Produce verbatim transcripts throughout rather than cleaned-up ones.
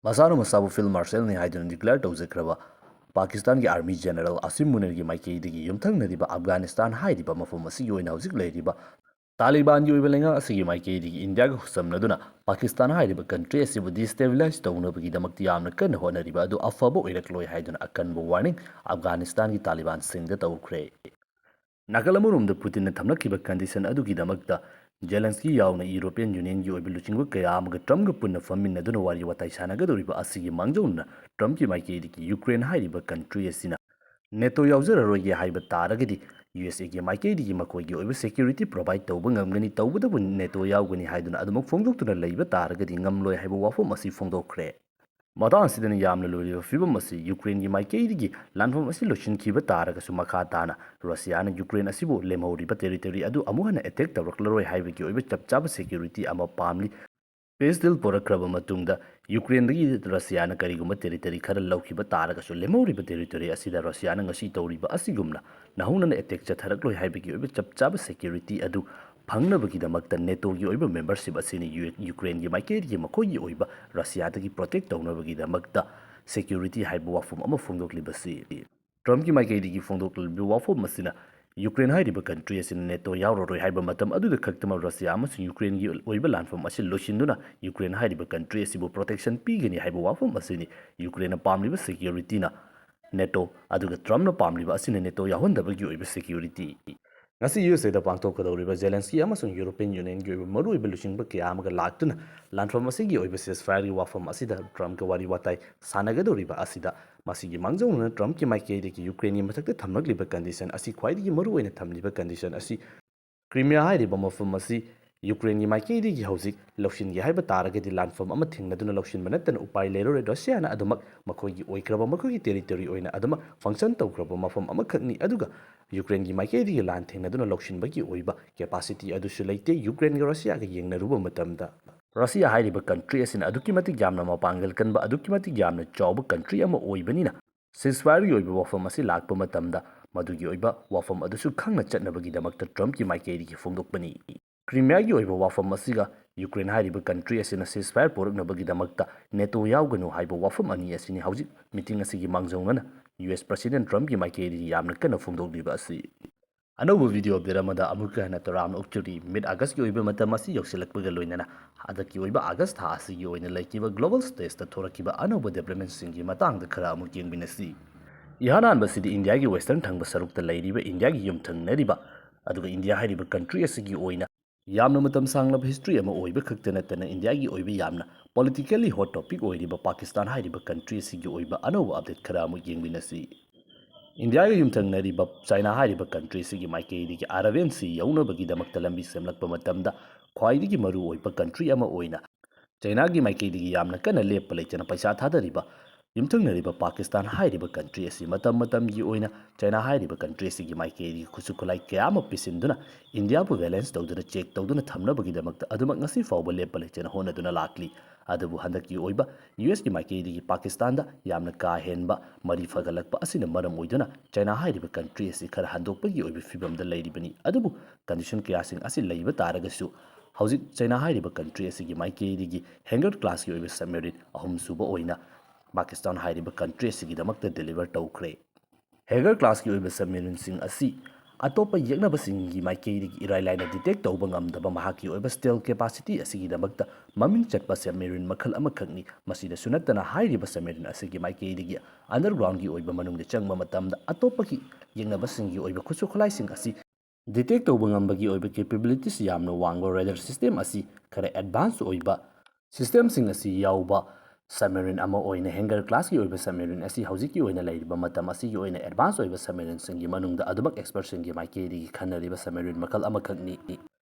ꯃꯁꯥꯅ ꯃꯁꯥꯕꯨ field marshal ꯅꯤ ꯍꯥꯏꯗꯨꯅ declare ꯇꯧꯖꯈ꯭ꯔꯕ ꯄꯥꯀꯤꯁꯇꯥꯟꯒꯤ army general ꯑꯁꯤꯝ ꯃꯨꯅꯤꯔꯒꯤ ꯃꯥꯏꯀꯩꯗꯒꯤ ꯌꯨꯝꯊꯪꯅꯔꯤꯕ ꯑꯐꯒꯥꯅꯤꯁꯇꯥꯟ ꯍꯥꯏꯔꯤꯕ ꯃꯐꯝ ꯑꯁꯤꯒꯤ ꯑꯣꯏꯅ ꯍꯧꯖꯤꯛ ꯂꯩꯔꯤꯕ ꯇꯥꯂꯤꯕꯥꯟꯒꯤ ꯑꯣꯏꯕ ꯂꯩꯉꯥꯛ ꯑꯁꯤꯒꯤ ꯃꯥꯏꯀꯩꯗꯒꯤ ꯏꯟꯗꯤꯌꯥꯒ ꯈꯨꯠꯁꯝꯅꯗꯨꯅ ꯄꯥꯀꯤꯁꯇꯥꯟ ꯍꯥꯏꯔꯤꯕ country ꯑꯁꯤꯕꯨ destabilize ꯇꯧꯅꯕꯒꯤꯗꯃꯛꯇ ꯌꯥꯝꯅ ꯀꯟꯅ ꯍꯣꯠꯅꯔꯤꯕ ꯑꯗꯨ ꯑꯐꯕ ꯑꯣꯏꯔꯛꯂꯣꯏ ꯍꯥꯏꯗꯨꯅ ꯑꯀꯟꯕ warning ꯑꯐꯒꯥꯅꯤꯁꯇꯥꯟꯒꯤ ꯇꯥꯂꯤꯕꯥꯟꯁꯤꯡꯗ ꯇꯧꯈ꯭ꯔꯦ꯫ ꯅꯥꯀꯜ ꯑꯃꯔꯣꯝꯗ ꯄꯨꯇꯤꯟꯅ ꯊꯝꯂꯛꯈꯤꯕ condition ꯑꯗꯨꯒꯤꯗꯃꯛꯇ ꯖꯦꯂꯦꯟꯁꯀꯤ ꯌꯥꯎꯅ European Unionꯒꯤ ꯑꯣꯏꯕ ꯂꯨꯆꯤꯡꯕ ꯀꯌꯥ ꯑꯃꯒ ꯇ꯭ꯔꯝꯞꯒ ꯄꯨꯟꯅ ꯐꯝꯃꯤꯟꯅꯗꯨꯅ ꯋꯥꯔꯤ ꯋꯥꯇꯥꯏ ꯁꯥꯟꯅꯒꯗꯧꯔꯤꯕ ꯑꯁꯤꯒꯤ ꯃꯥꯡꯖꯧꯅꯅ ꯇ꯭ꯔꯝꯞꯀꯤ ꯃꯥꯏꯀꯩꯗꯒꯤ ꯌꯨꯀ꯭ꯔꯦꯟ ꯍꯥꯏꯔꯤꯕ country ꯑꯁꯤꯅ ꯅꯦꯇꯣ ꯌꯥꯎꯖꯔꯔꯣꯏꯒꯦ ꯍꯥꯏꯕ ꯇꯥꯔꯒꯗꯤ ꯌꯨ ꯑꯦꯁ ꯑꯦꯒꯤ ꯃꯥꯏꯀꯩꯗꯒꯤ ꯃꯈꯣꯏꯒꯤ ꯑꯣꯏꯕ security provide ꯇꯧꯕ ꯉꯝꯒꯅꯤ, ꯇꯧꯕꯇꯕꯨ ꯅꯦꯇꯣ ꯌꯥꯎꯒꯅꯤ ꯍꯥꯏꯗꯨꯅ ꯑꯗꯨꯃꯛ ꯐꯣꯡꯗꯣꯛꯇꯨꯅ ꯂꯩꯕ ꯇꯥꯔꯒꯗꯤ ꯉꯝꯂꯣꯏ ꯍꯥꯏꯕ ꯋꯥꯐꯝ ꯑꯁꯤ ꯐꯣꯡꯗꯣꯛꯈ꯭ꯔꯦ꯫ ꯃꯇꯥꯡ ꯑꯁꯤꯗꯅ ꯌꯥꯝꯅ ꯂꯨꯔꯤꯕ ꯐꯤꯕꯝ ꯑꯁꯤ ꯌꯨꯀ꯭ꯔꯦꯟꯒꯤ ꯃꯥꯏꯀꯩꯗꯒꯤ ꯂꯥꯟꯐꯝ ꯑꯁꯤ ꯂꯣꯏꯁꯤꯟꯈꯤꯕ ꯇꯥꯔꯒꯁꯨ ꯃꯈꯥ ꯇꯥꯅ ꯔꯁꯤꯌꯥꯅ ꯌꯨꯀ꯭ꯔꯦꯟ ꯑꯁꯤꯕꯨ ꯂꯦꯝꯍꯧꯔꯤꯕ territory ꯑꯗꯨ ꯑꯃꯨꯛ ꯍꯟꯅ attack ꯇꯧꯔꯛꯂꯔꯣꯏ ꯍꯥꯏꯕꯒꯤ ꯑꯣꯏꯕ ꯆꯞ ꯆꯥꯕ security ꯑꯃ ꯄꯥꯝꯂꯤ꯫ Peace deal ꯄꯨꯔꯛꯈ꯭ꯔꯕ ꯃꯇꯨꯡꯗ ꯌꯨꯀ꯭ꯔꯦꯟꯗꯒꯤ ꯔꯁꯤꯌꯥꯅ ꯀꯔꯤꯒꯨꯝꯕ territory ꯈꯔ ꯂꯧꯈꯤꯕ ꯇꯥꯔꯒꯁꯨ ꯂꯦꯝꯍꯧꯔꯤꯕ territory ꯑꯁꯤꯗ ꯔꯁꯤꯌꯥꯅ ꯉꯁꯤ ꯇꯧꯔꯤꯕ ꯑꯁꯤꯒꯨꯝꯅ ꯅꯧꯍꯧꯅꯅ attack ꯆꯠꯊꯔꯛꯂꯣꯏ ꯍꯥꯏꯕꯒꯤ ꯑꯣꯏꯕ ꯆꯞ ꯆꯥꯕ security ꯑꯗꯨ ꯐꯪꯅꯕꯒꯤꯗꯃꯛꯇ ꯅꯦꯇꯣꯒꯤ ꯑꯣꯏꯕ membership ꯑꯁꯤꯅ ꯌꯨ-, ꯌꯨꯀ꯭ꯔꯦꯟꯒꯤ ꯃꯥꯏꯀꯩꯗꯒꯤ ꯃꯈꯣꯏꯒꯤ ꯑꯣꯏꯕ ꯔꯁꯤꯌꯥꯗꯒꯤ protect ꯇꯧꯅꯕꯒꯤꯗꯃꯛꯇ security ꯍꯥꯏꯕ ꯋꯥꯐꯝ ꯑꯃ ꯐꯣꯡꯗꯣꯛꯂꯤꯕꯁꯤ꯫ ꯇ꯭ꯔꯝꯞꯀꯤ ꯃꯥꯏꯀꯩꯗꯒꯤ ꯐꯣꯡꯗꯣꯛꯂꯤꯕ ꯋꯥꯐꯝ ꯑꯁꯤꯅ ꯌꯨꯀ꯭ꯔꯦꯟ ꯍꯥꯏꯔꯤꯕ country ꯑꯁꯤꯅ ꯅꯦꯇꯣ ꯌꯥꯎꯔꯔꯣꯏ ꯍꯥꯏꯕ ꯃꯇꯝ ꯑꯗꯨꯗ ꯈꯛꯇꯃꯛ ꯔꯁꯤꯌꯥ ꯑꯃꯁꯨꯡ ꯌꯨꯀ꯭ꯔꯦꯟꯒꯤ ꯑꯣꯏꯕ ꯂꯥꯟꯐꯝ ꯑꯁꯤ ꯂꯣꯏꯁꯤꯟꯗꯨꯅ ꯌꯨꯀ꯭ꯔꯦꯟ ꯍꯥꯏꯔꯤꯕ country ꯑꯁꯤꯕꯨ protection ꯄꯤꯒꯅꯤ ꯍꯥꯏꯕ ꯋꯥꯐꯝ ꯑꯁꯤꯅꯤ꯫ ꯌꯨꯀ꯭ꯔꯦꯟꯅ ꯄꯥꯝꯂꯤꯕ securityꯅ ꯅꯦꯇꯣ, ꯑꯗꯨꯒ ꯇ꯭ꯔꯝꯞꯅ ꯄꯥꯝꯂꯤꯕ ꯑꯁꯤꯅ ꯅꯦꯇꯣ ꯌꯥꯎꯍꯟꯗꯕꯒꯤ ꯑꯣꯏꯕ security꯫ ꯉꯁꯤ ꯌꯨ ꯑꯦꯁ ꯑꯦꯗ ꯄꯥꯡꯊꯣꯛꯀꯗꯧꯔꯤꯕ ꯖꯦꯂꯦꯟꯁꯀꯤ ꯑꯃꯁꯨꯡ European Unionꯒꯤ ꯑꯣꯏꯕ ꯃꯔꯨꯑꯣꯏꯕ ꯂꯨꯆꯤꯡꯕ ꯀꯌꯥ ꯑꯃꯒ ꯂꯥꯛꯇꯨꯅ ꯂꯥꯟꯐꯝ ꯑꯁꯤꯒꯤ ꯑꯣꯏꯕ ceasefire ꯒꯤ ꯋꯥꯐꯝ ꯑꯁꯤꯗ ꯇ꯭ꯔꯝꯞꯀ ꯋꯥꯔꯤ ꯋꯥꯇꯥꯏ ꯁꯥꯟꯅꯒꯗꯧꯔꯤꯕ ꯑꯁꯤꯗ, ꯃꯁꯤꯒꯤ ꯃꯥꯡꯖꯧꯅꯅ ꯇ꯭ꯔꯝꯞꯀꯤ ꯃꯥꯏꯀꯩꯗꯒꯤ ꯌꯨꯀ꯭ꯔꯦꯟꯒꯤ ꯃꯊꯛꯇ ꯊꯝꯂꯛꯂꯤꯕ condition ꯑꯁꯤ, ꯈ꯭ꯋꯥꯏꯗꯒꯤ ꯃꯔꯨꯑꯣꯏꯅ ꯊꯝꯂꯤꯕ condition ꯑꯁꯤ, ꯀ꯭ꯔꯤꯃꯤꯌꯥ ꯍꯥꯏꯔꯤꯕ ꯃꯐꯝ ꯑꯁꯤ ꯌꯨꯀ꯭ꯔꯦꯟꯒꯤ ꯃꯥꯏꯀꯩꯗꯒꯤ ꯍꯧꯖꯤꯛ ꯂꯧꯁꯤꯟꯒꯦ ꯍꯥꯏꯕ ꯇꯥꯔꯒꯗꯤ ꯂꯥꯟꯐꯝ ꯑꯃ ꯊꯦꯡꯅꯗꯨꯅ ꯂꯧꯁꯤꯟꯕ ꯅꯠꯇꯅ ꯎꯄꯥꯏ ꯂꯩꯔꯔꯣꯏ꯫ ꯔꯁꯤꯌꯥꯅ ꯑꯗꯨꯃꯛ ꯃꯈꯣꯏꯒꯤ ꯑꯣꯏꯈ꯭ꯔꯕ, ꯃꯈꯣꯏꯒꯤ territory ꯑꯣꯏꯅ ꯑꯗꯨꯃꯛ function ꯇꯧꯈ꯭ꯔꯕ ꯃꯐꯝ ꯑꯃꯈꯛꯅꯤ꯫ ꯑꯗꯨꯒ ꯌꯨꯀ꯭ꯔꯦꯟꯒꯤ ꯃꯥꯏꯀꯩꯗꯒꯤ ꯂꯥꯟ ꯊꯦꯡꯅꯗꯨꯅ ꯂꯧꯁꯤꯟꯕꯒꯤ ꯑꯣꯏꯕ capacity ꯑꯗꯨꯁꯨ ꯂꯩꯇꯦ꯫ ꯌꯨꯀ꯭ꯔꯦꯟꯒ ꯔꯁꯤꯌꯥꯒ ꯌꯦꯡꯅꯔꯨꯕ ꯃꯇꯝꯗ ꯔꯁꯤꯌꯥ ꯍꯥꯏꯔꯤꯕ country ꯑꯁꯤꯅ ꯑꯗꯨꯛꯀꯤ ꯃꯇꯤꯛ ꯌꯥꯝꯅ ꯃꯄꯥꯡꯒꯜ ꯀꯟꯕ, ꯑꯗꯨꯛꯀꯤ ꯃꯇꯤꯛ ꯌꯥꯝꯅ ꯆꯥꯎꯕ country ꯑꯃ ꯑꯣꯏꯕꯅꯤꯅ, ceasefire ꯒꯤ ꯑꯣꯏꯕ ꯋꯥꯐꯝ ꯑꯁꯤ ꯂꯥꯛꯄ ꯃꯇꯝꯗ ꯃꯗꯨꯒꯤ ꯑꯣꯏꯕ ꯋꯥꯐꯝ ꯑꯗꯨꯁꯨ ꯈꯪꯅ ꯆꯠꯅꯕꯒꯤꯗꯃꯛꯇ ꯇ꯭ꯔꯝꯞꯀꯤ ꯃꯥꯏꯀꯩꯗꯒꯤ ꯐꯣꯡꯗꯣꯛꯄꯅꯤ꯫ ꯀ꯭ꯔꯤꯃꯤꯌꯥꯒꯤ ꯑꯣꯏꯕ ꯋꯥꯐꯝ ꯑꯁꯤꯒ ꯌꯨꯀ꯭ꯔꯦꯟ ꯍꯥꯏꯔꯤꯕ ꯀꯟꯇ꯭ꯔꯤ ꯑꯁꯤꯅ ceasefire ꯄꯨꯔꯛꯅꯕꯒꯤꯗꯃꯛꯇ ꯅꯦꯇꯣ ꯌꯥꯎꯒꯅꯨ ꯍꯥꯏꯕ ꯋꯥꯐꯝ ꯑꯅꯤ ꯑꯁꯤꯅꯤ ꯍꯧꯖꯤꯛ ꯃꯤꯇꯤꯡ ꯑꯁꯤꯒꯤ ꯃꯥꯡꯖꯧꯅꯅ ꯌꯨ ꯑꯦꯁ ꯄ꯭ꯔꯁꯤꯗꯦꯟ ꯇ꯭ꯔꯝꯞꯀꯤ ꯃꯥꯏꯀꯩꯗꯒꯤ ꯌꯥꯝꯅ ꯀꯟꯅ ꯐꯣꯡꯗꯣꯛꯂꯤꯕ ꯑꯁꯤ꯫ ꯑꯅꯧꯕ video update ꯑꯃꯗ ꯑꯃꯨꯛꯀ ꯍꯟꯅ ꯇꯔꯥꯝꯅ ꯑꯣꯛꯆꯔꯤ꯫ Mid August ꯀꯤ ꯑꯣꯏꯕ ꯃꯇꯝ ꯑꯁꯤ ꯌꯧꯁꯤꯜꯂꯛꯄꯒ ꯂꯣꯏꯅꯅ ꯍꯟꯗꯛꯀꯤ ꯑꯣꯏꯕ August ꯊꯥ ꯑꯁꯤꯒꯤ ꯑꯣꯏꯅ ꯂꯩꯈꯤꯕ global stage ꯇ ꯊꯣꯔꯛꯈꯤꯕ ꯑꯅꯧꯕ development ꯁꯤꯡꯒꯤ ꯃꯇꯥꯡꯗ ꯈꯔ ꯑꯃꯨꯛ ꯌꯦꯡꯃꯤꯟꯅꯁꯤ꯫ ꯏꯍꯥꯟ ꯍꯥꯟꯕꯁꯤꯗꯤ ꯏꯟꯗꯤꯌꯥꯒꯤ western ꯊꯪꯕ ꯁꯔꯨꯛꯇ ꯂꯩꯔꯤꯕ ꯏꯟꯗꯤꯌꯥꯒꯤ ꯌꯨꯝꯊꯪꯅꯔꯤꯕ, ꯑꯗꯨꯒ ꯏꯟꯗꯤꯌꯥ ꯍꯥꯏꯔꯤꯕ ꯀꯟꯇ꯭ꯔꯤ ꯑꯁꯤꯒꯤ ꯑꯣꯏꯅ ꯌꯥꯝꯅ ꯃꯇꯝ ꯁꯥꯡꯂꯕ history ꯑꯃ ꯑꯣꯏꯕ ꯈꯛꯇ ꯅꯠꯇꯅ ꯏꯟꯗꯤꯌꯥꯒꯤ ꯑꯣꯏꯕ ꯌꯥꯝꯅ politically hot topic ꯑꯣꯏꯔꯤꯕ ꯄꯥꯀꯤꯁꯇꯥꯟ ꯍꯥꯏꯔꯤꯕ ꯀꯟꯇ꯭ꯔꯤ ꯑꯁꯤꯒꯤ ꯑꯣꯏꯕ ꯑꯅꯧꯕ update ꯈꯔ ꯑꯃꯨꯛ ꯌꯦꯡꯃꯤꯟꯅꯁꯤ꯫ ꯏꯟꯗꯤꯌꯥꯒ ꯌꯨꯝꯊꯪꯅꯔꯤꯕ ꯆꯥꯏꯅꯥ ꯍꯥꯏꯔꯤꯕ ꯀꯟꯇ꯭ꯔꯤ ꯑꯁꯤꯒꯤ ꯃꯥꯏꯀꯩꯗꯒꯤ ꯑꯥꯔꯥꯕꯤꯌꯟ ꯁꯤ ꯌꯧꯅꯕꯒꯤꯗꯃꯛꯇ ꯂꯝꯕꯤ ꯁꯦꯝꯂꯛꯄ ꯃꯇꯝꯗ ꯈ꯭ꯋꯥꯏꯗꯒꯤ ꯃꯔꯨ ꯑꯣꯏꯕ ꯀꯟꯇ꯭ꯔꯤ ꯑꯃ ꯑꯣꯏꯅ ꯆꯥꯏꯅꯥꯒꯤ ꯃꯥꯏꯀꯩꯗꯒꯤ ꯌꯥꯝꯅ ꯀꯟꯅ ꯂꯦꯞꯄ ꯂꯩꯇꯅ ꯄꯩꯁꯥ ꯊꯥꯗꯔꯤꯕ ꯌꯨꯝꯊꯪꯅꯔꯤꯕ ꯄꯥꯀꯤꯁꯇꯥꯟ ꯍꯥꯏꯔꯤꯕ ꯀꯟꯇ꯭ꯔꯤ ꯑꯁꯤ ꯃꯇꯝ ꯃꯇꯝꯒꯤ ꯑꯣꯏꯅ ꯆꯥꯏꯅꯥ ꯍꯥꯏꯔꯤꯕ ꯀꯟꯇ꯭ꯔꯤ ꯑꯁꯤꯒꯤ ꯃꯥꯏꯀꯩꯗꯒꯤ ꯈꯨꯠꯁꯨ ꯈꯨꯠꯂꯥꯏ ꯀꯌꯥ ꯑꯃ ꯄꯤꯁꯤꯟꯗꯨꯅ ꯏꯟꯗꯤꯌꯥꯕꯨ balance ꯇꯧꯗꯨꯅ check ꯇꯧꯗꯨꯅ ꯊꯝꯅꯕꯒꯤꯗꯃꯛꯇ ꯑꯗꯨꯃꯛ ꯉꯁꯤ ꯐꯥꯎꯕ ꯂꯦꯞꯄ ꯂꯩꯇꯅ ꯍꯣꯠꯅꯗꯨꯅ ꯂꯥꯛꯂꯤ꯫ ꯑꯗꯨꯕꯨ ꯍꯟꯗꯛꯀꯤ ꯑꯣꯏꯕ ꯌꯨ ꯑꯦꯁꯀꯤ ꯃꯥꯏꯀꯩꯗꯒꯤ ꯄꯥꯀꯤꯁꯇꯥꯟꯗ ꯌꯥꯝꯅ ꯀꯥ ꯍꯦꯟꯕ ꯃꯔꯤ ꯐꯒꯠꯂꯛꯄ ꯑꯁꯤꯅ ꯃꯔꯝ ꯑꯣꯏꯗꯨꯅ ꯆꯥꯏꯅꯥ ꯍꯥꯏꯔꯤꯕ ꯀꯟꯇ꯭ꯔꯤ ꯑꯁꯤ ꯈꯔ ꯍꯟꯗꯣꯛꯄꯒꯤ ꯑꯣꯏꯕ ꯐꯤꯕꯝꯗ ꯂꯩꯔꯤꯕꯅꯤ꯫ ꯑꯗꯨꯕꯨ condition ꯀꯌꯥꯁꯤꯡ ꯑꯁꯤ ꯂꯩꯕ ꯇꯥꯔꯒꯁꯨ ꯍꯧꯖꯤꯛ ꯆꯥꯏꯅꯥ ꯍꯥꯏꯔꯤꯕ ꯀꯟꯇ꯭ꯔꯤ ꯑꯁꯤꯒꯤ ꯃꯥꯏꯀꯩꯗꯒꯤ Hanger class ꯀꯤ ꯑꯣꯏꯕ submarine ꯑꯍꯨꯝꯁꯨꯕ ꯑꯣꯏꯅ ꯄꯥꯀꯤꯁꯇꯥꯟ ꯍꯥꯏꯔꯤꯕ ꯀꯟꯇ꯭ꯔꯤ ꯑꯁꯤꯒꯤꯗꯃꯛꯇ deliver ꯇꯧꯈ꯭ꯔꯦ꯫ Hanger class ꯀꯤ ꯑꯣꯏꯕ submarine ꯁꯤꯡ ꯑꯁꯤ ꯑꯇꯣꯞꯄ ꯌꯦꯛꯅꯕꯁꯤꯡꯒꯤ ꯃꯥꯏꯀꯩꯗꯒꯤ ꯏꯔꯥꯏ ꯂꯥꯏꯅ detect ꯇꯧꯕ ꯉꯝꯗꯕ ꯃꯍꯥꯛꯀꯤ ꯑꯣꯏꯕ stealth capacity ꯑꯁꯤꯒꯤꯗꯃꯛꯇ ꯃꯃꯤꯡ ꯆꯠꯄ submarine ꯃꯈꯜ ꯑꯃꯈꯛꯅꯤ꯫ ꯃꯁꯤꯗꯁꯨ ꯅꯠꯇꯅ ꯍꯥꯏꯔꯤꯕ submarine ꯑꯁꯤꯒꯤ ꯃꯥꯏꯀꯩꯗꯒꯤ underground ꯒꯤ ꯑꯣꯏꯕ ꯃꯅꯨꯡꯗ ꯆꯪꯕ ꯃꯇꯝꯗ ꯑꯇꯣꯞꯄꯒꯤ ꯌꯦꯛꯅꯕꯁꯤꯡꯒꯤ ꯑꯣꯏꯕ ꯈꯨꯠꯁꯨ ꯈꯨꯠꯂꯥꯏꯁꯤꯡ ꯑꯁꯤ detect ꯇꯧꯕ ꯉꯝꯕꯒꯤ ꯑꯣꯏꯕ capabilities ꯌꯥꯝꯅ ꯋꯥꯡꯕ radar system ꯑꯁꯤ ꯈꯔ advance ꯑꯣꯏꯕ system ꯁꯤꯡ ꯑꯁꯤ ꯌꯥꯎꯕ submarine ꯑꯃ ꯑꯣꯏꯅ Hanger class ꯀꯤ ꯑꯣꯏꯕ submarine ꯑꯁꯤ ꯍꯧꯖꯤꯛꯀꯤ ꯑꯣꯏꯅ ꯂꯩꯔꯤꯕ ꯃꯇꯝ ꯑꯁꯤꯒꯤ ꯑꯣꯏꯅ advance ꯑꯣꯏꯕ submarine ꯁꯤꯡꯒꯤ ꯃꯅꯨꯡꯗ ꯑꯗꯨꯃꯛ expert ꯁꯤꯡꯒꯤ ꯃꯥꯏꯀꯩꯗꯒꯤ ꯈꯟꯅꯔꯤꯕ submarine ꯃꯈꯜ ꯑꯃꯈꯛꯅꯤ꯫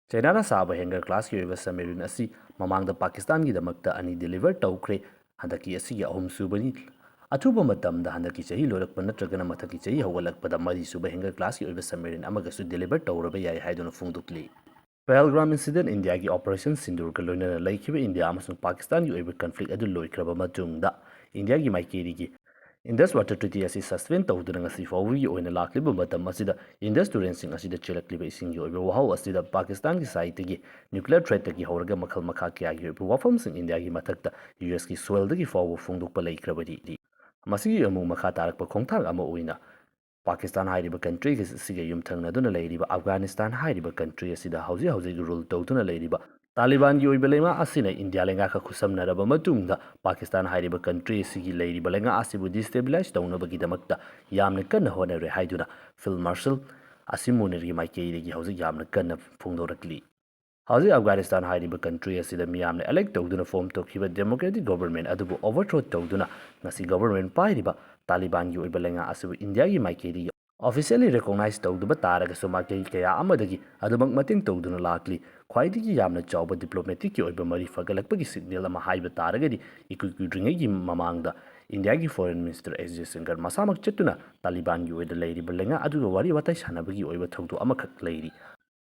ꯆꯥꯏꯅꯥꯅ ꯁꯥꯕ Hanger class ꯀꯤ ꯑꯣꯏꯕ submarine ꯑꯁꯤ ꯃꯃꯥꯡꯗ ꯄꯥꯀꯤꯁꯇꯥꯟꯒꯤꯗꯃꯛꯇ ꯑꯅꯤ deliver ꯇꯧꯈ꯭ꯔꯦ꯫ ꯍꯟꯗꯛꯀꯤ ꯑꯁꯤꯒꯤ ꯑꯍꯨꯝꯁꯨꯕꯅꯤ꯫ ꯑꯊꯨꯕ ꯃꯇꯝꯗ ꯍꯟꯗꯛꯀꯤ ꯆꯍꯤ ꯂꯣꯏꯔꯛꯄ ꯅꯠꯇ꯭ꯔꯒꯅ ꯃꯊꯪꯒꯤ ꯆꯍꯤ ꯍꯧꯒꯠꯂꯛꯄꯗ ꯃꯔꯤꯁꯨꯕ Hanger class ꯀꯤ ꯑꯣꯏꯕ submarine ꯑꯃꯒꯁꯨ deliver ꯇꯧꯔꯕ ꯌꯥꯏ ꯍꯥꯏꯗꯨꯅ ꯐꯣꯡꯗꯣꯛꯂꯤ꯫ ꯄꯍꯜꯒꯥꯝ incident, ꯏꯟꯗꯤꯌꯥꯒꯤ Operation Sindoor ꯒ ꯂꯣꯏꯅꯅ ꯂꯩꯈꯤꯕ ꯏꯟꯗꯤꯌꯥ ꯑꯃꯁꯨꯡ ꯄꯥꯀꯤꯁꯇꯥꯟꯒꯤ ꯑꯣꯏꯕ conflict ꯑꯗꯨ ꯂꯣꯏꯈ꯭ꯔꯕ ꯃꯇꯨꯡꯗ ꯏꯟꯗꯤꯌꯥꯒꯤ ꯃꯥꯏꯀꯩꯗꯒꯤ Indus Water Treaty ꯑꯁꯤ suspend ꯇꯧꯗꯨꯅ ꯉꯁꯤ ꯐꯥꯎꯕꯒꯤ ꯑꯣꯏꯅ ꯂꯥꯛꯂꯤꯕ ꯃꯇꯝ ꯑꯁꯤꯗ Indus ꯇꯨꯔꯦꯜꯁꯤꯡ ꯑꯁꯤꯗ ꯆꯦꯜꯂꯛꯂꯤꯕ ꯏꯁꯤꯡꯒꯤ ꯑꯣꯏꯕ ꯋꯥꯍꯧ ꯑꯁꯤꯗ ꯄꯥꯀꯤꯁꯇꯥꯟꯒꯤ side ꯇꯒꯤ nuclear threat ꯇꯒꯤ ꯍꯧꯔꯒ ꯃꯈꯜ ꯃꯈꯥ ꯀꯌꯥꯒꯤ ꯑꯣꯏꯕ ꯋꯥꯐꯝꯁꯤꯡ ꯏꯟꯗꯤꯌꯥꯒꯤ ꯃꯊꯛꯇ ꯌꯨ ꯑꯦꯁꯀꯤ soil ꯗꯒꯤ ꯐꯥꯎꯕ ꯐꯣꯡꯗꯣꯛꯄ ꯂꯩꯈ꯭ꯔꯕꯗꯤ꯫ ꯃꯁꯤꯒꯤ ꯑꯃꯨꯛ ꯃꯈꯥ ꯇꯥꯔꯛꯄ ꯈꯣꯡꯊꯥꯡ ꯑꯃ ꯑꯣꯏꯅ ꯄꯥꯀꯤꯁꯇꯥꯟ ꯍꯥꯏꯔꯤꯕ country ꯑꯁꯤꯒ ꯌꯨꯝꯊꯪꯅꯗꯨꯅ ꯂꯩꯔꯤꯕ ꯑꯐꯒꯥꯅꯤꯁꯇꯥꯟ ꯍꯥꯏꯔꯤꯕ country ꯑꯁꯤꯗ ꯍꯧꯖꯤꯛ ꯍꯧꯖꯤꯛ rule ꯇꯧꯗꯨꯅ ꯂꯩꯔꯤꯕ ꯇꯥꯂꯤꯕꯥꯟꯒꯤ ꯑꯣꯏꯕ ꯂꯩꯉꯥꯛ ꯑꯁꯤꯅ ꯏꯟꯗꯤꯌꯥ ꯂꯩꯉꯥꯛꯀ ꯈꯨꯠꯁꯝꯅꯔꯕ ꯃꯇꯨꯡꯗ ꯄꯥꯀꯤꯁꯇꯥꯟ ꯍꯥꯏꯔꯤꯕ country ꯑꯁꯤꯒꯤ ꯂꯩꯔꯤꯕ ꯂꯩꯉꯥꯛ ꯑꯁꯤꯕꯨ destabilize ꯇꯧꯅꯕꯒꯤꯗꯃꯛꯇ ꯌꯥꯝꯅ ꯀꯟꯅ ꯍꯣꯠꯅꯔꯦ ꯍꯥꯏꯗꯨꯅ Field Marshal ꯑꯁꯤꯝ ꯃꯨꯅꯤꯔꯒꯤ ꯃꯥꯏꯀꯩꯗꯒꯤ ꯍꯧꯖꯤꯛ ꯌꯥꯝꯅ ꯀꯟꯅ ꯐꯣꯡꯗꯣꯔꯛꯂꯤ꯫ ꯍꯧꯖꯤꯛ ꯑꯐꯒꯥꯅꯤꯁꯇꯥꯟ ꯍꯥꯏꯔꯤꯕ country ꯑꯁꯤꯗ ꯃꯤꯌꯥꯝꯅ elect ꯇꯧꯗꯨꯅ form ꯇꯧꯈꯤꯕ democratic government ꯑꯗꯨꯕꯨ overthrow ꯇꯧꯗꯨꯅ ꯉꯁꯤ government ꯄꯥꯏꯔꯤꯕ ꯇꯥꯂꯤꯕꯥꯟꯒꯤ ꯑꯣꯏꯕ ꯂꯩꯉꯥꯛ ꯑꯁꯤꯕꯨ ꯏꯟꯗꯤꯌꯥꯒꯤ ꯃꯥꯏꯀꯩꯗꯒꯤ officially recognize ꯇꯧꯗꯕ ꯇꯥꯔꯒꯁꯨ ꯃꯥꯏꯀꯩ ꯀꯌꯥ ꯑꯃꯗꯒꯤ ꯑꯗꯨꯃꯛ ꯃꯇꯦꯡ ꯇꯧꯗꯨꯅ ꯂꯥꯛꯂꯤ꯫ ꯈ꯭ꯋꯥꯏꯗꯒꯤ ꯌꯥꯝꯅ ꯆꯥꯎꯕ diplomatic ꯀꯤ ꯑꯣꯏꯕ ꯃꯔꯤ ꯐꯒꯠꯂꯛꯄꯒꯤ signal ꯑꯃ ꯍꯥꯏꯕ ꯇꯥꯔꯒꯗꯤ ꯏꯀꯨꯏ ꯀꯨꯏꯗ꯭ꯔꯤꯉꯩꯒꯤ ꯃꯃꯥꯡꯗ ꯏꯟꯗꯤꯌꯥꯒꯤ foreign minister ꯑꯦꯁ ꯖꯌꯁꯪꯀꯔ ꯃꯁꯥꯃꯛ ꯆꯠꯇꯨꯅ ꯇꯥꯂꯤꯕꯥꯟꯒꯤ ꯑꯣꯏꯅ ꯂꯩꯔꯤꯕ ꯂꯩꯉꯥꯛ ꯑꯗꯨꯒ ꯋꯥꯔꯤ ꯋꯥꯇꯥꯏ ꯁꯥꯟꯅꯕꯒꯤ ꯑꯣꯏꯕ ꯊꯧꯗꯣꯛ ꯑꯃꯈꯛ ꯂꯩꯔꯤ꯫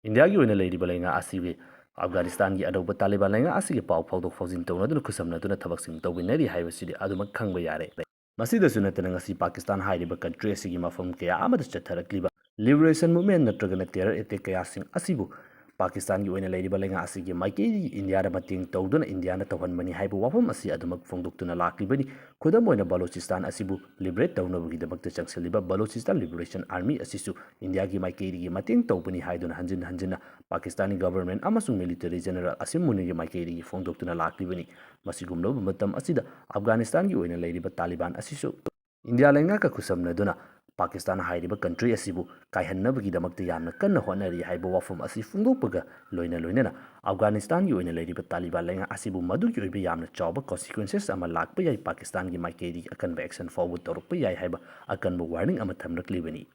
ꯏꯟꯗꯤꯌꯥꯒꯤ ꯑꯣꯏꯅ ꯂꯩꯔꯤꯕ ꯂꯩꯉꯥꯛ ꯑꯁꯤꯒꯤ ꯑꯐꯒꯥꯅꯤꯁꯇꯥꯟꯒꯤ ꯑꯅꯧꯕ ꯇꯥꯂꯤꯕꯥꯟ ꯂꯩꯉꯥꯛ ꯑꯁꯤꯒꯤ ꯄꯥꯎ ꯐꯥꯎꯗꯣꯛ ꯐꯥꯎꯖꯤꯟ ꯇꯧꯅꯗꯨꯅ ꯈꯨꯠꯁꯝꯅꯗꯨꯅ ꯊꯕꯛꯁꯤꯡ ꯇꯧꯃꯤꯟꯅꯔꯤ ꯍꯥꯏꯕꯁꯤꯗꯤ ꯑꯗꯨꯃꯛ ꯈꯪꯕ ꯌꯥꯔꯦ꯫ ꯃꯁꯤꯗꯁꯨ ꯅꯠꯇꯅ ꯉꯁꯤ ꯄꯥꯀꯤꯁꯇꯥꯟ ꯍꯥꯏꯔꯤꯕ country ꯑꯁꯤꯒꯤ ꯃꯐꯝ ꯀꯌꯥ ꯑꯃꯗ ꯆꯠꯊꯔꯛꯂꯤꯕ liberation movement ꯅꯠꯇ꯭ꯔꯒꯅ terror attack ꯀꯌꯥꯁꯤꯡ ꯑꯁꯤꯕꯨ ꯄꯥꯀꯤꯁꯇꯥꯟꯒꯤ ꯑꯣꯏꯅ ꯂꯩꯔꯤꯕ ꯂꯩꯉꯥꯛ ꯑꯁꯤꯒꯤ ꯃꯥꯏꯀꯩꯗꯒꯤ ꯏꯟꯗꯤꯌꯥꯗ ꯃꯇꯦꯡ ꯇꯧꯗꯨꯅ ꯏꯟꯗꯤꯌꯥꯅ ꯇꯧꯍꯟꯕꯅꯤ ꯍꯥꯏꯕ ꯋꯥꯐꯝ ꯑꯁꯤ ꯑꯗꯨꯃꯛ ꯐꯣꯡꯗꯣꯛꯇꯨꯅ ꯂꯥꯛꯂꯤꯕꯅꯤ꯫ ꯈꯨꯗꯝ ꯑꯣꯏꯅ ꯕꯂꯣꯆꯤꯁꯇꯥꯟ ꯑꯁꯤꯕꯨ liberate ꯇꯧꯅꯕꯒꯤꯗꯃꯛꯇ ꯆꯪꯁꯤꯜꯂꯤꯕ Balochistan Liberation Army ꯑꯁꯤꯁꯨ ꯏꯟꯗꯤꯌꯥꯒꯤ ꯃꯥꯏꯀꯩꯗꯒꯤ ꯃꯇꯦꯡ ꯇꯧꯕꯅꯤ ꯍꯥꯏꯗꯨꯅ ꯍꯟꯖꯤꯟ ꯍꯟꯖꯤꯟꯅ ꯄꯥꯀꯤꯁꯇꯥꯅꯤ government ꯑꯃꯁꯨꯡ military general ꯑꯁꯤꯝ ꯃꯨꯅꯤꯔꯒꯤ ꯃꯥꯏꯀꯩꯗꯒꯤ ꯐꯣꯡꯗꯣꯛꯇꯨꯅ ꯂꯥꯛꯂꯤꯕꯅꯤ꯫ ꯃꯁꯤꯒꯨꯝꯂꯕ ꯃꯇꯝ ꯑꯁꯤꯗ ꯑꯐꯒꯥꯅꯤꯁꯇꯥꯟꯒꯤ ꯑꯣꯏꯅ ꯂꯩꯔꯤꯕ ꯇꯥꯂꯤꯕꯥꯟ ꯑꯁꯤꯁꯨ ꯏꯟꯗꯤꯌꯥ ꯂꯩꯉꯥꯛꯀ ꯈꯨꯠꯁꯝꯅꯗꯨꯅ ꯄꯥꯀꯤꯁꯇꯥꯟ ꯍꯥꯏꯔꯤꯕ country ꯑꯁꯤꯕꯨ ꯀꯥꯏꯍꯟꯅꯕꯒꯤꯗꯃꯛꯇ ꯌꯥꯝꯅ ꯀꯟꯅ ꯍꯣꯠꯅꯔꯤ ꯍꯥꯏꯕ ꯋꯥꯐꯝ ꯑꯁꯤ ꯐꯣꯡꯗꯣꯛꯄꯒ ꯂꯣꯏꯅ ꯂꯣꯏꯅꯅ ꯑꯐꯒꯥꯅꯤꯁꯇꯥꯟꯒꯤ ꯑꯣꯏꯅ ꯂꯩꯔꯤꯕ ꯇꯥꯂꯤꯕꯥꯟ ꯂꯩꯉꯥꯛ ꯑꯁꯤꯕꯨ ꯃꯗꯨꯒꯤ ꯑꯣꯏꯕ ꯌꯥꯝꯅ ꯆꯥꯎꯕ consequences ꯑꯃ ꯂꯥꯛꯄ ꯌꯥꯏ, ꯄꯥꯀꯤꯁꯇꯥꯟꯒꯤ ꯃꯥꯏꯀꯩꯗꯒꯤ ꯑꯀꯟꯕ action forward ꯇꯧꯔꯛꯄ ꯌꯥꯏ ꯍꯥꯏꯕ ꯑꯀꯟꯕ warning ꯑꯃ ꯊꯝꯂꯛꯂꯤꯕꯅꯤ꯫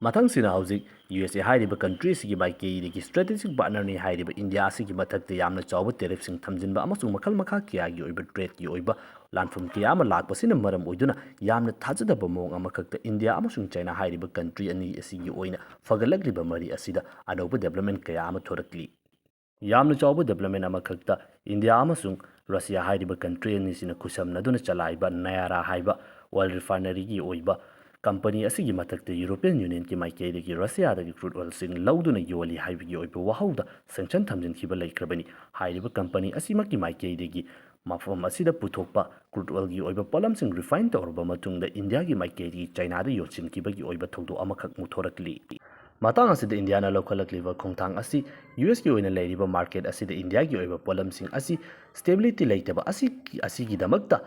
ꯃꯊꯪꯁꯤꯅ ꯍꯧꯖꯤꯛ ꯌꯨ ꯑꯦꯁ ꯑꯦ ꯍꯥꯏꯔꯤꯕ country ꯑꯁꯤꯒꯤ ꯃꯥꯏꯀꯩꯗꯒꯤ strategic partner ꯅꯤ ꯍꯥꯏꯔꯤꯕ ꯏꯟꯗꯤꯌꯥ ꯑꯁꯤꯒꯤ ꯃꯊꯛꯇ ꯌꯥꯝꯅ ꯆꯥꯎꯕ tariff ꯁꯤꯡ ꯊꯝꯖꯤꯟꯕ ꯑꯃꯁꯨꯡ ꯃꯈꯜ ꯃꯈꯥ ꯀꯌꯥꯒꯤ ꯑꯣꯏꯕ trade ꯀꯤ ꯑꯣꯏꯕ ꯂꯥꯟꯐꯝ ꯀꯌꯥ ꯑꯃ ꯂꯥꯛꯄꯁꯤꯅ ꯃꯔꯝ ꯑꯣꯏꯗꯨꯅ ꯌꯥꯝꯅ ꯊꯥꯖꯗꯕ ꯃꯑꯣꯡ ꯑꯃꯈꯛꯇ ꯏꯟꯗꯤꯌꯥ ꯑꯃꯁꯨꯡ ꯆꯥꯏꯅꯥ ꯍꯥꯏꯔꯤꯕ country ꯑꯅꯤ ꯑꯁꯤꯒꯤ ꯑꯣꯏꯅ ꯐꯒꯠꯂꯛꯂꯤꯕ ꯃꯔꯤ ꯑꯁꯤꯗ ꯑꯅꯧꯕ development ꯀꯌꯥ ꯑꯃ ꯊꯣꯔꯛꯂꯤ꯫ ꯌꯥꯝꯅ ꯆꯥꯎꯕ development ꯑꯃꯈꯛꯇ ꯏꯟꯗꯤꯌꯥ ꯑꯃꯁꯨꯡ ꯔꯁꯤꯌꯥ ꯍꯥꯏꯔꯤꯕ country ꯑꯅꯤꯁꯤꯅ ꯈꯨꯠꯁꯝꯅꯗꯨꯅ ꯆꯂꯥꯏꯕ ꯅꯌꯥꯔꯥ ꯍꯥꯏꯕ oil refineryꯒꯤ ꯑꯣꯏꯕ company ꯑꯁꯤꯒꯤ ꯃꯊꯛꯇ European Unionꯒꯤ ꯃꯥꯏꯀꯩꯗꯒꯤ Russiaꯗꯒꯤ crude oilꯁꯤꯡ ꯂꯧꯗꯨꯅ ꯌꯣꯜꯂꯤ ꯍꯥꯏꯕꯒꯤ ꯑꯣꯏꯕ ꯋꯥꯍꯧꯗ sanction ꯊꯝꯖꯤꯟꯈꯤꯕ ꯂꯩꯈ꯭ꯔꯕꯅꯤ꯫ ꯍꯥꯏꯔꯤꯕ company ꯑꯁꯤꯃꯛꯀꯤ ꯃꯥꯏꯀꯩꯗꯒꯤ ꯃꯐꯝ ꯑꯁꯤꯗ ꯄꯨꯊꯣꯛꯄ crude oilꯒꯤ ꯑꯣꯏꯕ ꯄꯣꯠꯂꯝꯁꯤꯡ refine ꯇꯧꯔꯕ ꯃꯇꯨꯡꯗ ꯏꯟꯗꯤꯌꯥꯒꯤ ꯃꯥꯏꯀꯩꯗꯒꯤ ꯆꯥꯏꯅꯥꯗ ꯌꯣꯟꯁꯤꯟꯈꯤꯕꯒꯤ ꯑꯣꯏꯕ ꯊꯧꯗꯣꯛ ꯑꯃꯈꯛ ꯃꯨꯛꯊꯣꯔꯛꯂꯤ꯫ ꯃꯇꯥꯡ ꯑꯁꯤꯗ ꯏꯟꯗꯤꯌꯥꯅ ꯂꯧꯈꯠꯂꯛꯂꯤꯕ ꯈꯣꯡꯊꯥꯡ ꯑꯁꯤ ꯌꯨ ꯑꯦꯁꯀꯤ ꯑꯣꯏꯅ ꯂꯩꯔꯤꯕ market ꯑꯁꯤꯗ ꯏꯟꯗꯤꯌꯥꯒꯤ ꯑꯣꯏꯕ ꯄꯣꯠꯂꯝꯁꯤꯡ ꯑꯁꯤ stability ꯂꯩꯇꯕ ꯑꯁꯤ, ꯑꯁꯤꯒꯤꯗꯃꯛꯇ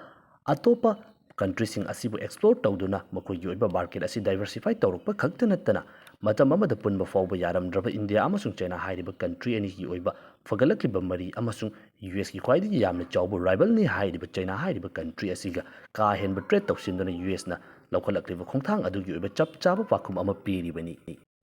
ꯑꯇꯣꯞꯄ countryꯁꯤꯡ ꯑꯁꯤꯕꯨ explore ꯇꯧꯗꯨꯅ ꯃꯈꯣꯏꯒꯤ ꯑꯣꯏꯕ market ꯑꯁꯤ diversify ꯇꯧꯔꯛꯄ ꯈꯛꯇ ꯅꯠꯇꯅ ꯃꯇꯝ ꯑꯃꯗ ꯄꯨꯟꯕ ꯐꯥꯎꯕ ꯌꯥꯔꯝꯗ꯭ꯔꯕ ꯏꯟꯗꯤꯌꯥ ꯑꯃꯁꯨꯡ ꯆꯥꯏꯅꯥ ꯍꯥꯏꯔꯤꯕ country ꯑꯅꯤꯒꯤ ꯑꯣꯏꯕ ꯐꯒꯠꯂꯛꯂꯤꯕ ꯃꯔꯤ ꯑꯃꯁꯨꯡ ꯌꯨ ꯑꯦꯁꯀꯤ ꯈ꯭ꯋꯥꯏꯗꯒꯤ ꯌꯥꯝꯅ ꯆꯥꯎꯕ rivalꯅꯤ ꯍꯥꯏꯔꯤꯕ ꯆꯥꯏꯅꯥ ꯍꯥꯏꯔꯤꯕ country ꯑꯁꯤꯒ ꯀꯥ ꯍꯦꯟꯕ trade ꯇꯧꯁꯤꯟꯗꯨꯅ ꯌꯨ ꯑꯦꯁꯅ ꯂꯧꯈꯠꯂꯛꯂꯤꯕ ꯈꯣꯡꯊꯥꯡ ꯑꯗꯨꯒꯤ ꯑꯣꯏꯕ ꯆꯞ ꯆꯥꯕ ꯄꯥꯎꯈꯨꯝ ꯑꯃ ꯄꯤꯔꯤꯕꯅꯤ꯫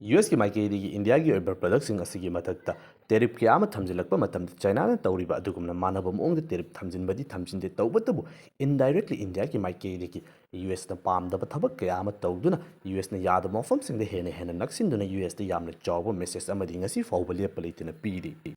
ꯌꯨ ꯑꯦꯁꯀꯤ ꯃꯥꯏꯀꯩꯗꯒꯤ ꯏꯟꯗꯤꯌꯥꯒꯤ ꯑꯣꯏꯕ productꯁꯤꯡ ꯑꯁꯤꯒꯤ ꯃꯊꯛꯇ tariff ꯀꯌꯥ ꯑꯃ ꯊꯝꯖꯤꯜꯂꯛꯄ ꯃꯇꯝꯗ ꯆꯥꯏꯅꯥꯅ ꯇꯧꯔꯤꯕ ꯑꯗꯨꯒꯨꯝꯅ ꯃꯥꯟꯅꯕ ꯃꯑꯣꯡꯗ tariff ꯊꯝꯖꯤꯟꯕꯗꯤ ꯊꯝꯖꯤꯟꯗꯦ, ꯇꯧꯕꯇꯕꯨ indirectly ꯏꯟꯗꯤꯌꯥꯒꯤ ꯃꯥꯏꯀꯩꯗꯒꯤ ꯌꯨ ꯑꯦꯁꯅ ꯄꯥꯝꯗꯕ ꯊꯕꯛ ꯀꯌꯥ ꯑꯃ ꯇꯧꯗꯨꯅ ꯌꯨ ꯑꯦꯁꯅ ꯌꯥꯗꯕ ꯃꯐꯝꯁꯤꯡꯗ ꯍꯦꯟꯅ ꯍꯦꯟꯅ ꯅꯛꯁꯤꯟꯗꯨꯅ ꯌꯨ ꯑꯦꯁꯇ ꯌꯥꯝꯅ ꯆꯥꯎꯕ message ꯑꯃꯗꯤ ꯉꯁꯤ ꯐꯥꯎꯕ ꯂꯦꯞꯄ ꯂꯩꯇꯅ ꯄꯤꯔꯤ꯫